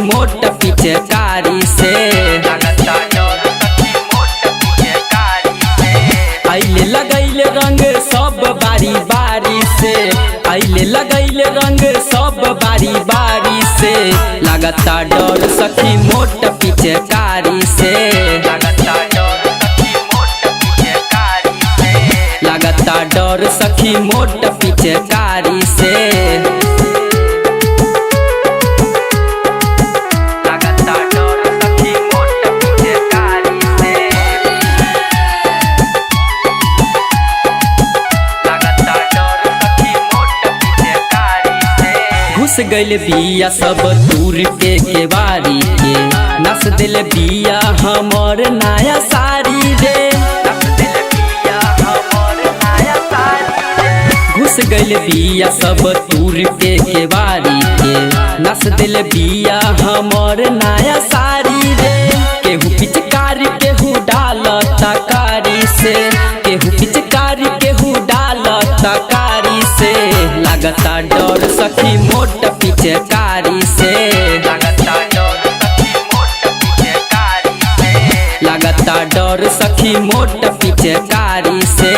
मोट पिचकारी से। आइले लगैले रंग सब बारी बारी से, आइले लगैले रंग सब बारी बारी से। लागता डर सखी मोट पिचकारी से, लागता डर सखी मोट पिचकारी से। लागता डर सखी मोट पिचकारी से। घुस गइल बिया सब दूर के केवारी के, नस दिल बिया हमर नया साड़ी रे। घुस गइल बिया सब दूर के केवारी के, नस दिल बिया हमर नया साड़ी रे। केहू पिचकारी केहू डालता कारी से, केहू पिचकारी केहू डालता कारी से। लागता डर सखी मोट पिचकारी से, लागता डर सखी मोट पिचकारी से। लागता डर सखी मोट पिचकारी से।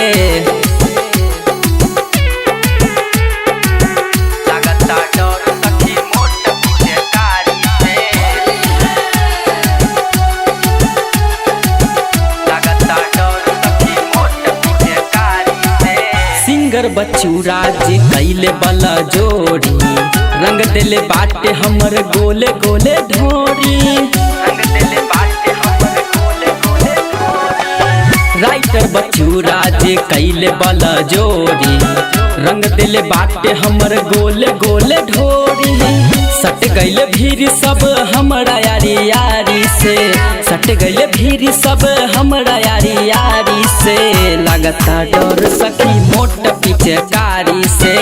लागता डर सखी मोट पिचकारी से। सिंगर बच्चू राज कैले बला जोड़ी, रंग दिले बाटे हमर गोले गोले ढोरी। राइटर बच्चू राज कैले बला जोड़ी, रंग दिले बाटे हमर गोले गोले ढोरी। सट गइले भीड़ सब हमरा यारी यारी से, सट गइले भीड़ सब हमरा यारी यारी से। लागता डर सखी मोट पिचकारी से,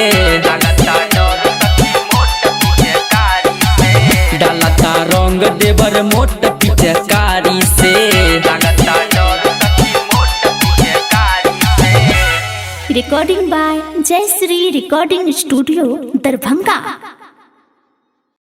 डालता रंग देवर मोट पिचकारी से। Recording by Jayashree recording studio, Darbhanga.